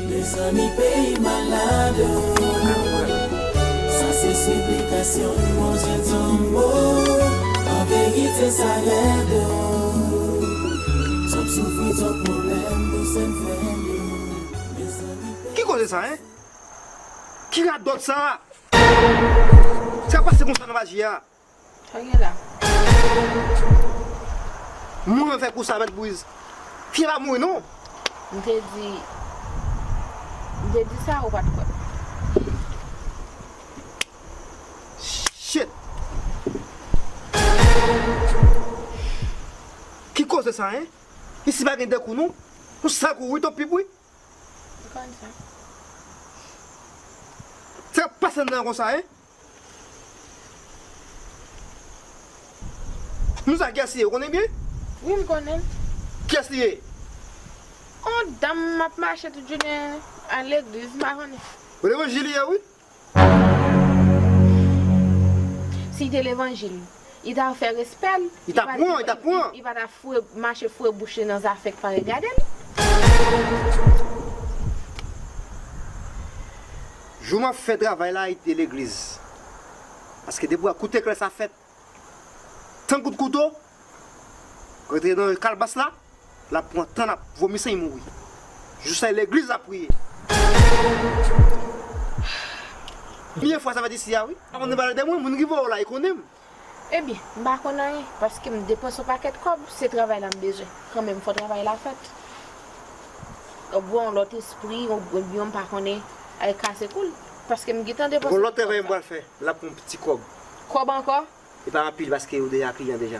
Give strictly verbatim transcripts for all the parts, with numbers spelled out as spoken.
Mezanmi, peyi malad. Sa se siplikasyon Bondye tann mwen. An verite, sa rèd. Twòp soufri, twòp pwoblèm pou sèn frè yo. Mezanmi, peyi Ki koze sa, en? Ki radòt sa? Sa k pase konsa nan maji a? Sa gen la? Mwen fè kou sa, mèt Bwiz. Fye pa mouri non. M te di, m te di sa, ou pa t kwè. Shit. Ki koze sa, en? Isi pa gen de kou non. Nou sèl kou wi, tanpri wi. Ou konn sa. Sa k pase anndan an konsa, en? Moun sa kiyès li ye, ou konnen byen? Wi, m konnen l. Kiyès li ye? On dam m ap mache tout jounen al legliz, m pa konnen. Ou levanjil li ye, wi. Si te levanjil, li ta fè respè l. Li ta pran, li ta pran. Li pa ta foure, mache foure bouch li nan zafè k pa regade l. Jou m ap fè travay la, li te legliz. Paske depi w a koute klè sa fèt, tan kout kouto, rantre nan kalbas la, l ap pran tan, l ap vomi san l mouri. Jou sa, legliz l ap priye. Premye fwa sa fèt isi a, wi. Avan de pale de mwen, moun ki voye w la, li konnen m. Ebyen, m pa konn anyen, paske m depanse yon pakèt kòb, se travay la m bezwen. Kanmenm, fò travay la fèt. Ou bon, yon lòt espri, ou byen m pa konnen, al kase kou l. Paske m gentan depanse. Yon lòt travay m pral fè, l ap pran yon ti kòb. Kòb ankò? E pa anpil, paske yo deja kliyan deja.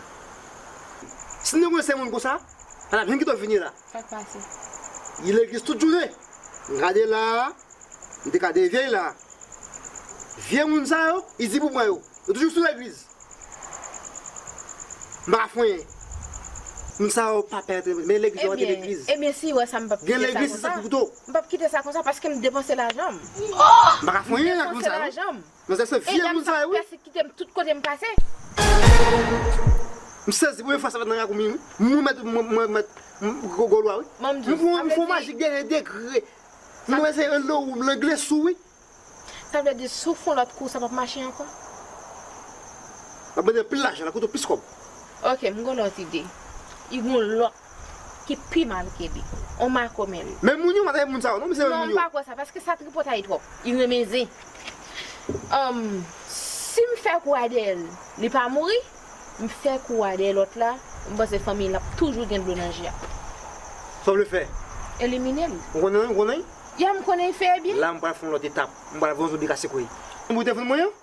Si nou renmen moun konsa, pa t ap janm kite w vini la. Sa k pase? Li legliz tout jounen. M gade la, m te ka devye l la. Vye moun sa yo, li di pou mwen yo. Yo toujou sou legliz. M pa ka fè anyen. Moun sa yo pa pèmèt, men legliz yo rete legliz. Ebyen, si w wè sa, m p ap kite sa konsa. Gen legliz, se sa ki kouto. M p ap kite sa konsa paske m depanse lajan m. M pa ka fè anyen ak moun sa yo. M depanse lajan m. Manzè se vye moun sa yo, wi. E dam sa pèsekite m tout kote m pase. M sezi, premye fwa sa fèt nan Ragoumi, wi. Mwen mèt, mwen, mwen mèt, m, gwo, gwo lwa, wi. Ban m di w, m fè yon majik dènye degre. Mwen se anlo ou, m langle sou, wi. Sa vle di, si w fè yon lòt kou, sa p ap mache ankò? L ap mande anpil lajan, l ap koute w plis kòb. Ok, m gen yon lòt ide. Li gen yon lòt ki pi mal ke li. On makomè li. Men moun yo, m pa ta moun sa yo, non, misye menm moun yo. Non, m pa kwè sa, paske sa tripotay twòp. Li renmen zen. Anm, si m fè kou a dèyè l, li pa mouri, m fè kou a dèyè lòt la, m panse fanmi l ap toujou gen dlo nan je a. Sa w vle fè? Elimine l. Ou konnen, ou konnen? Ya, m konnen l fè byen. La, m pral fè yon lòt etap. M pral voye yon zonbi kase kou l. Ou te fè mwen an?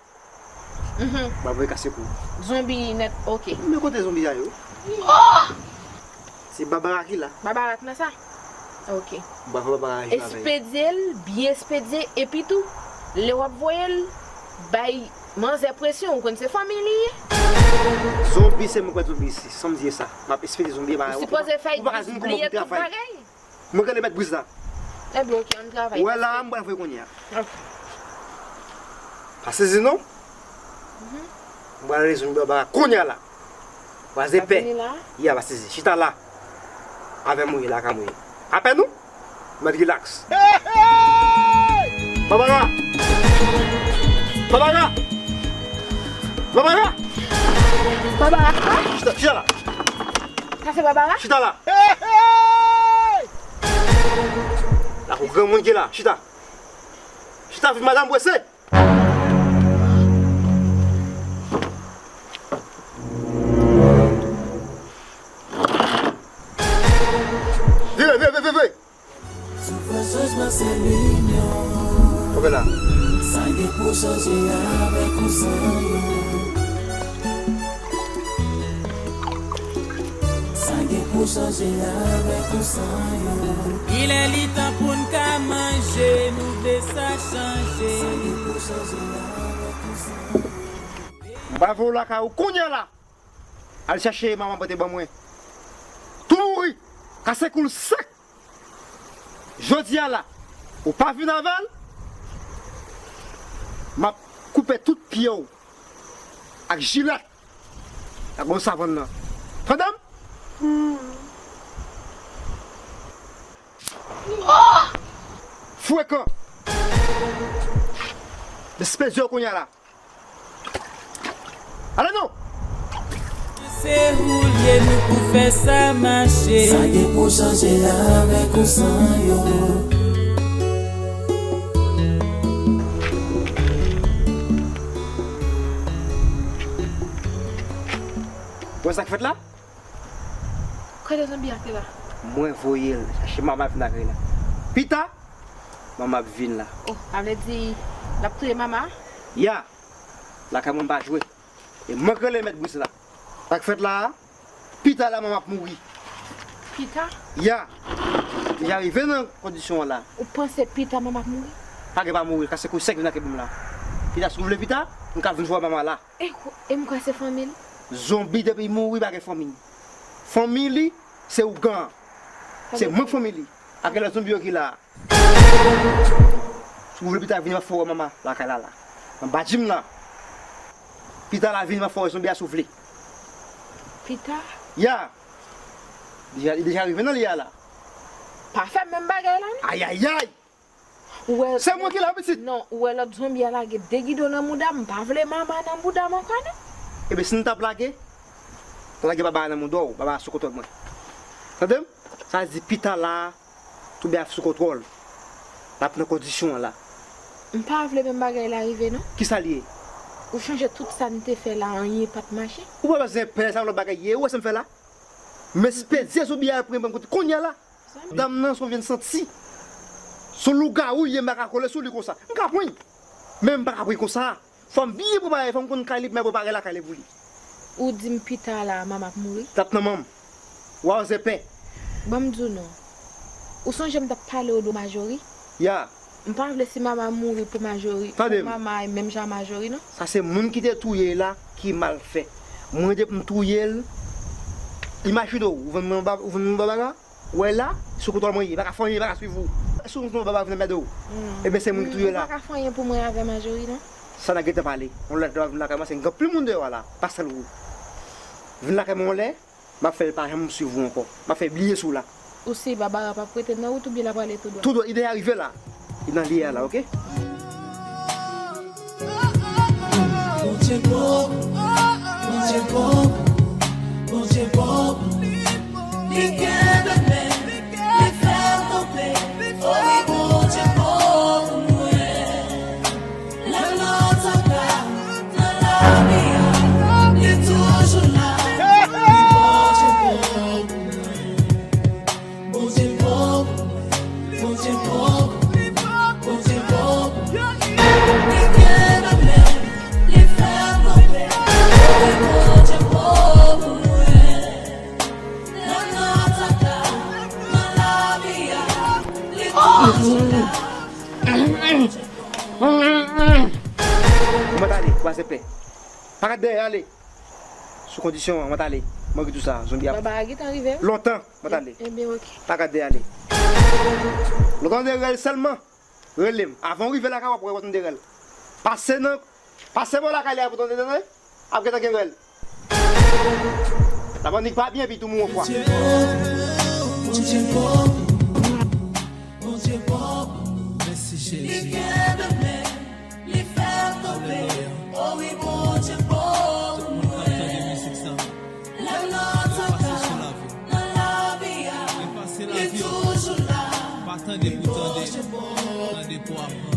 Mhm. M ap voye kase kou. Zonbi nèt, ok. Men kote zonbi a yo? Se Babara ki la. Babara k nan sa? Ok. M ap voye Babara jwe avè l. Espedye l, byen espedye, epi tou, lè w ap voye l, bay manzè presyon, ou konn se fanmi li ye. Zonbi, se mwen k mèt zonbi isi, san m di sa. M ap espedye zonbi a, ou pa ka di m kòman pou travay. Ou sipoze fè l bliye tout bagay. Mwen rele mèt Bwiz la. Ebyen, ok, ann travay. Ou wè la, m pral voye kounye a. Ok. Pa sezi non? Mhm. M pral rele zonbi Babara kounye a la. Kraze pè. Vini la? Ya, pa sezi. Chita la. Avè m ou ye la, ka m ou ye. Apèn ou? Mèt rilaks. Babara! Babara! Babara! Babara! Chita, chita la. Sa se Babara? Chita la. La pou granmoun ki la. Chita. Chita, vin madanm prese. Vire, vire, vire, vire, vire. Soufrans chanjman se linyon. Kanpe la. Sa gen pou chanje avèk ou san yo. Sa gen pou chanje avèk ou san yo. Li lè li tan pou n ka manje, nou vle sa chanje. Sa gen pou chanje avèk ou san yo. M pral voye w lakay ou kounye a la. Al chache manman pote ban mwen. Tou mouri. Kase kou l sèk. Jodi a la, ou pa vin avè l, m ap koupe tout pye w ak jilèt. Ak bon savann nan. Tande m? Frekan. Despeze w kounye a la. Ale non! Se ou l ye nou pou fè sa mache. Sa gen pou chanje avèk ou san yo. Wè sa k fèt la? Kote zanbi a te la? Mwen voye l chache mama vin lakay la. Pita, mama ap vin la. Oh, sa vle di l ap touye mama? Ya, lakay mwen pa jwe. E mwen k rele mèt bris la. Sa k fèt la a? Pita la mama ap mouri. Pita? Ya, deja rive nan kondisyon an la. Ou panse pita mama ap mouri? Pa gen pa mouri, kase kou sèk vin nan kè m la. Pita, si w vle pita, m ka vin jwe mama la. E, e m kwè se fanmi l. Zonbi depi mouri pa gen fanmi. Fanmi li, se ougan an. Se mwen k fanmi li. Ak lòt zonbi yo ki la a. Si w vle pita vini, m ap fè w wè mama lakay la la. Anba gym la. Pita la vini, m ap fè w wè zonbi a si w vle. Pita? Ya. Deja, li deja rive nan li a la. Pa fè menm bagay la non. Ayayay! Ou wè Se mwen ki la pitit. Non, ou wè lòt zonbi a lage de gidon nan mouda m, m pa vle mama nan bouda m ankò non. Ebyen si n t ap lage, n lage baba a nan mouda w, baba a sou kontwòl mwen. Tande m? Sa di pita la, tout bagay sou kontwòl. L ap nan kondisyon an la. M pa vle menm bagay la rive non. Kisa l ye? Ou chonje tout sa n te fè la, anyen pa t mache? Ou pa bezwen pè, sa yon lòt bagay ye, ou wè sa m fè la? Men si pèdi a zonbi a pran m kote kounye a la. Dam nan se yon vyann santi. Se yon lougawou l ye, m pa ka kole sou li konsa. M ka pran l. Men m pa ka pran l konsa. Fò m byen prepare, fò m konn kay li pou mwen prepare lakay li pou li. Ou di m pita la, mama ap mouri? T ap nan manm. Wa w zèpè. Ban m di w non. Ou sonje m t ap pale w de Majori? Ya. M pa vle si mama mouri pou Majori, Tande pou m. Mama menm jan a Majori non. Sa se moun ki te touye l la ki mal fè. Mwen depi m touye l, imajine w, ou vann mwen ba- ou vann mwen Barbara, ou wè la, sou kontwòl mwen ye, pa ka fè anyen, pa ka swiv ou. Si w vann mwen Barbara vin anmède w. Ebyen se moun ki touye l la. Ou pa ka fè anyen pou mwen avè Majori non. Sa n a gentan pale. Yon lòt lè w ap vin lakay mwen, se gen anpil moun deyò a la, pa sèl ou. Vin lakay mwen yon lè, m ap fè l pa janm swiv ou ankò. M ap fè l bliye sou w la. Ou si Barbara p ap rete nan wout oubyen l ap ale tou dwat? Tou dwat, li deja rive la. Li nan li a la, oke? Bondye bon, Bondye bon, Bondye bon. Li kenbe men, li fè m kanpe. O wi, Bondye bon pou mwen. Lè m nan tata, nan lavi a, li toujou la. Li Bondye bon pou mwen. Bondye bon, Bondye bon, Bondye bon. Li kenbe men, li fè m kanpe. Bondye bon pou mwen. Lè m nan tata, nan lavi a, li toujou la. Mwen t ale, wazèpè. Pa gad dèyè, ale. Sou kondisyon an, mwen t ale. Mwen ret tou sa, zonbi ap. Baba a gentan rive? Lontan, mwen t ale. Ebyen, oke. Pa gad dèyè, ale. Lontan de rèl sèlman. Rele m. Avan w rive lakay, w ap wè, w ap tande rèl. Pase nan, pase bò lakay li a pou tande, tande. Ap gentan gen rèl. Labannik pa byen, epi tou mou yon fwa. Bondye bon, Bondye bon, Bondye bon. Mèsi, Jezi. Li kenbe men, li fè m kanpe. O wi, Bondye bon pou mwen. Lè m nan tata, nan lavi a, li toujou la. Pa tande pou tande, tande pou aprann.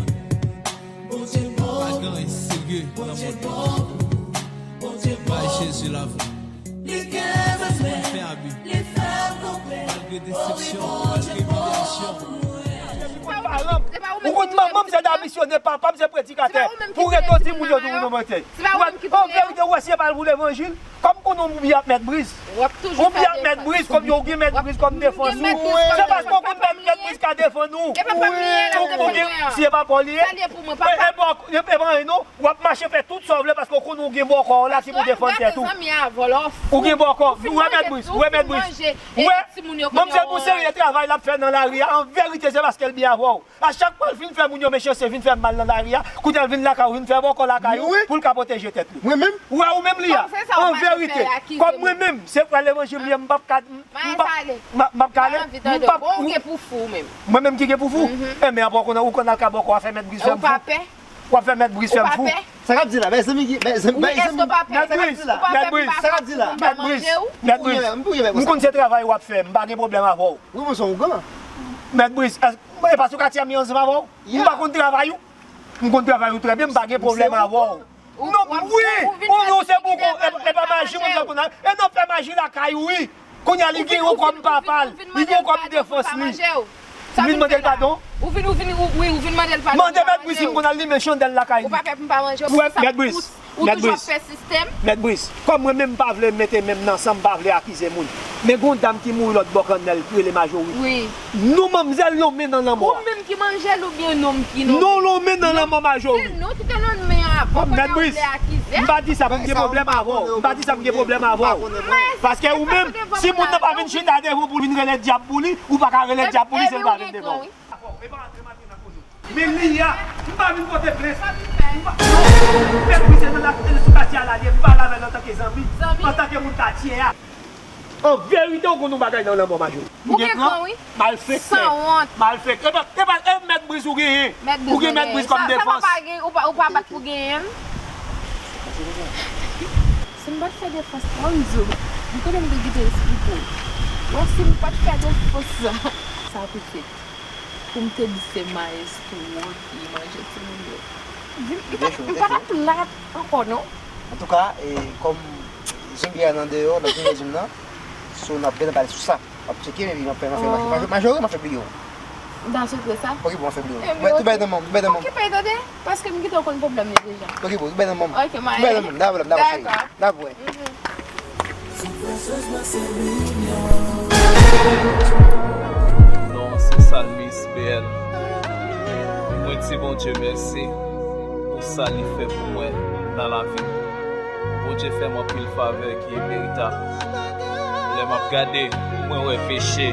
Pa gen anyen serye nan mond lan. Bay Jezi lavi. Li kenbe men, li fè m kanpe. Malgre desepsyon, malgre imilyasyon. Ou konn manman m se damisyone, papa m se predikatè. Pou reto timoun yo tou nou mete. An verite, ou wè si e pa l pou levanjil. Kòm konnen w byen ap mèt briz. Ou byen ap mèt briz, kòm yo gen mèt briz kòm defans ou. Se paske w konn mèt, mèt briz ka defann ou. Ou, ou gen, si e pa pa w li ye. E, e pa, e pa anyen non. W ap mache fè tout sa w vle paske w konnen w gen bòkò w la ki pou defann tèt ou. Ou gen bòkò. Ou wè mèt briz, ou wè mèt briz. Ou wè, manmzèl pou serye travay l ap fè nan lari a, an verite se paske l byen avè w. A chak fwa Vin fè moun yo mechanste, vin fè mal nan lari a. Kounye a l vin lakay ou, vin fè bòkò lakay ou pou l ka pwoteje tèt li. Mwen menm? Wè, ou menm li a. An verite, kòm mwen menm, se frè levanjil m ye, m p ap ka, m p ap, m p ap kale, m p ap. Mwen menm ki gen poufou? Enben, apre ou konn, ou konn al ka bòkò a fè mèt Briz fè m fou. W ap fè mèt Briz fè m fou. Sa k ap di la? Bay zanmi ki, bay zanmi, bay zanmi. Mèt Briz, sa k ap di la? Mèt Briz, mèt Briz. M konn se travay w ap fè, m pa gen pwoblèm avè w. Wi, monchè, ou gran. Mèt Briz, e paske w ka tchèmi ansanm avè w? M pa konn travay ou. M konn travay ou trè byen, m pa gen pwoblèm avè w. Non, wi, ou, ou se bougon, e, e pa maji, moun sa konn, e nan fè maji lakay ou, wi. Kounye a, li gen yon kòm papa l, li gen yon kòm defans li. Ou vin mande l padon? Ou vin, ou vin, ou, wi, ou vin mande l padon. Mande mèt Briz si m konn al limen chandèl lakay li. Ou pa pè pou m pa manje w, mèt Briz. Ou toujou ap fè sistèm. Mèt Briz, kòm mwen menm m pa vle mete men m nan san, m pa vle akize moun. Men gon dam ki mouri lòt bò kannèl ki rele Majori. Wi. Nou manmzèl lonmen nan lanmò a. Ou menm ki manje l oubyen nonm ki nonm? Nou lonmen nan lanmò Majori. Se nou ki te lonmen avan, kounye a ou vle akize? M pa di sa pou m gen pwoblèm avè w. M pa di sa pou m gen pwoblèm avè w. Paske ou menm, si moun nan pa vin chita devan w pou l vin rele dyab pou li, ou pa ka rele dyab pou li si l pa vin devan w. Men li a, m pa vin pote plent. M pa, non, m fè bri se nan la, sou katye a la li ye, m pale avè l antanke zanmi, antanke moun katye a. An verite, ou konn yon bagay nan lanmò Majori. Ou gen kran, wi. Malfektè. Sanwont. Malfektè. Epa, epa, e mèt Briz ou genyen. Ou gen mèt Briz kòm defans. Sa, sa pa gen, ou pa, ou pa bat pou genyen m. Si m pa t fè defans, mwen m di w, m konnen m te kite esplike w. Bon, si m pa t fè defans sa, sa pou fèt. Pou m te di se mayestwo ki manje timoun yo. Di m, li pa t, li pa t ap la ankò, non. Antouka, e, kòm zen byen an deyò, nan zen rejim nan, so n ap byen pale sou sa. M ap tcheke, epi m ap fè, m ap fè, m ap fè, Majori, m ap fè bliye w. M ta swete sa. Ok, bon, m ap fè bliye w. Tou bay nan men m, tou bay nan men m. Okipe, tande, paske m gentan konn pwoblèm li deja. Ok, bon, tou bay nan men m. Ok, m ale. Tou bay nan men m, n a pwoblèm, n a pase. Dakò. N a pwè. Non, se Salmis B L. Mwen di Bondye mèsi pou sa li fè pou mwen nan lavi m. Bondye fè m anpil favè ki enmeritab. Lè m ap gade, mwen wè peche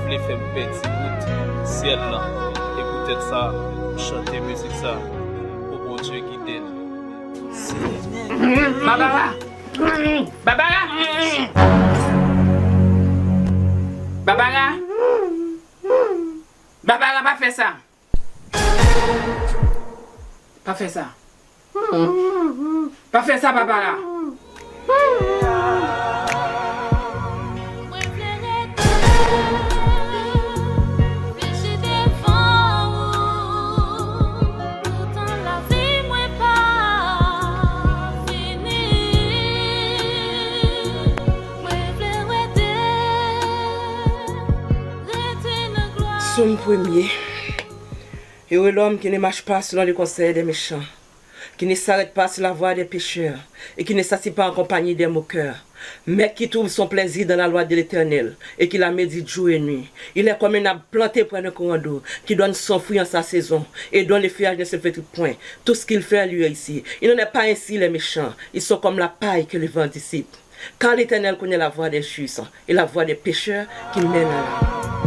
vle fè m pèdi wout syèl lan. E poutèt sa, m chante mizik sa pou Bondye gide n. Babara! Babara! Babara! Babara, pa fè sa! Pa fè sa! Pa fè sa, Babara! Mwen vle rete, vin chita devan ou, toutan lavi mwen pa fini. Mwen vle rete, rete nan glwa. Psaume premier. Heureux l'homme qui ne marche pas selon les conseils des méchants, qui ne s'arrête pas sur la voie des pécheurs, et qui ne s'assied pas en compagnie des moqueurs, mais qui trouve son plaisir dans la loi de l'Éternel, et qui la médite jour et nuit. Il est comme un arbre planté près d'un courant d'eau, qui donne son fruit en sa saison, et dont le feuillage ne se flétrit point. Tout ce qu'il fait lui réussit. Il n'en est pas ainsi les méchants, ils sont comme la paille que le vent dissipe. Car l'Éternel connaît la voie des justes, et la voie des pécheurs qui mène à la mort.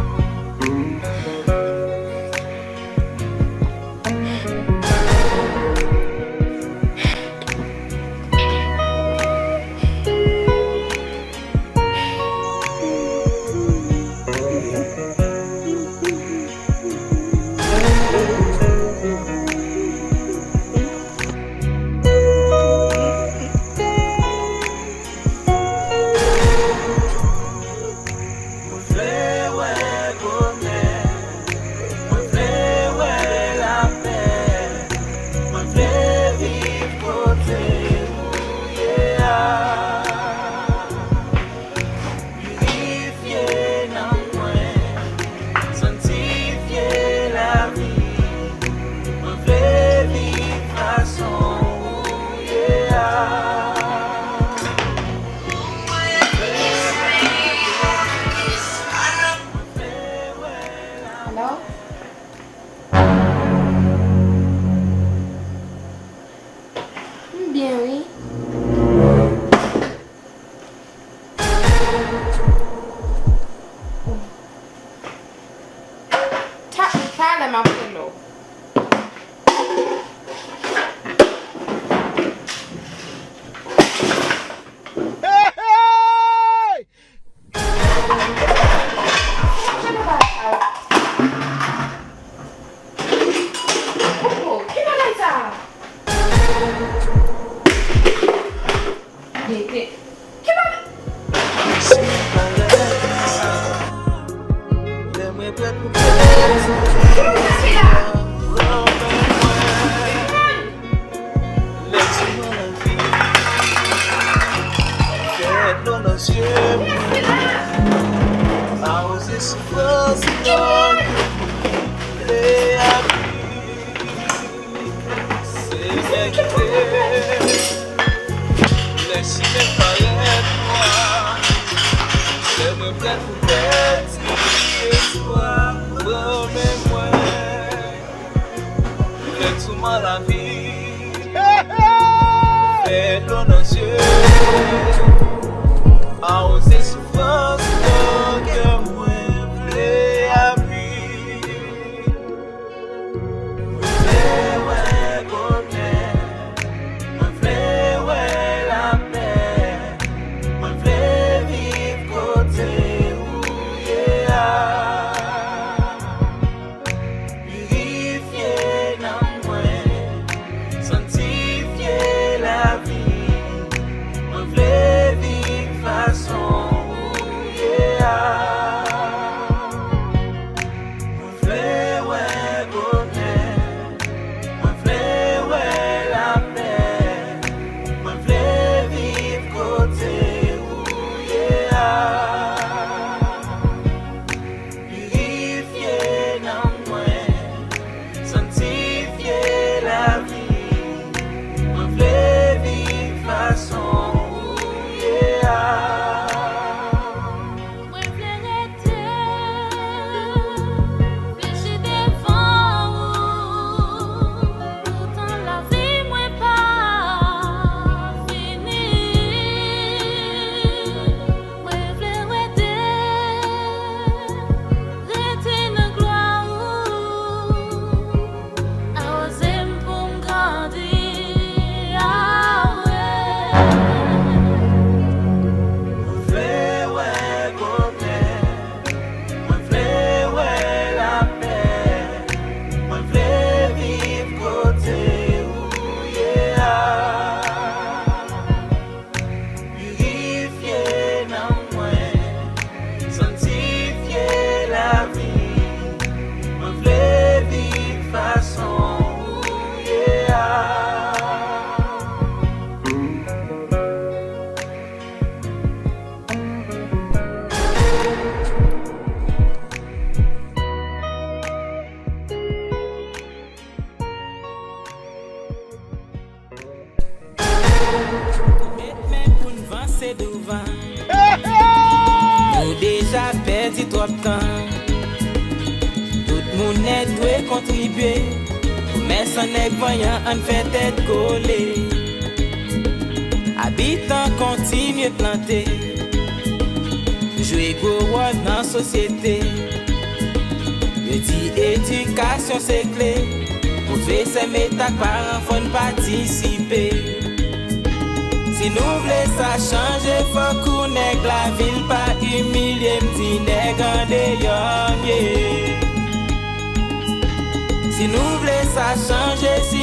Mwen vle wè Talè m ap rele w. Chanje bagay sa. Koko, ki bagay sa? Gete. Ki bagay? Lè mwen prèt pou fè sa. Ki bagay sa? Lè ti mwen anvi fè dlo nan zye mwen, awoze soufrans mwen, vle abite. Se byen kite lè chimen parèt nwa, lè mwen prèt pou pèdi espwa, pran men mwen. Fè touman lavi, fè dlo nan zye, awoze soufrans nan kè mwen, vle abite. Mwen vle wè bonè, mwen vle wè lapè, mwen vle viv kote ou ye a. Pirifye nanm mwen, sanktifye lavi m. Mwen vle viv fason ou ye a. Mwen vle wè bonè, mwen vle wè lapè, mwen vle viv kote ou ye a. Pirifye nanm mwen, sanktifye lavi m. Mwen vle viv fason ou ye a. Mwen vle rete flechi devan ou, poutan lavi mwen pa fini. Mwen vle rete, rete nan glwa ou. Awoze m pou m grandi, awe. Mwen vle wè bonè, mwen vle wè lapè, mwen vle viv kote ou ye a. Pirifye nanm mwen, sanktifye lavi m. Mwen vle viv fason ou ye a. Met men pou n vanse douvan. Nou deja pèdi twòp tan. Tout moun nèt dwe kontribye. Komèsan nèg vanyan, ann fè tèt kole. Abitan kontinye plante. Jwe gwo wòl nan sosyete. Yo di edikasyon se kle. Pwofesè, mèt ak paran fò n patisipe. Si nou vle sa chanje, fòk ou nèg lavil pa imilye m, di nèg andeyò m ye. Si nou vle sa chanje, si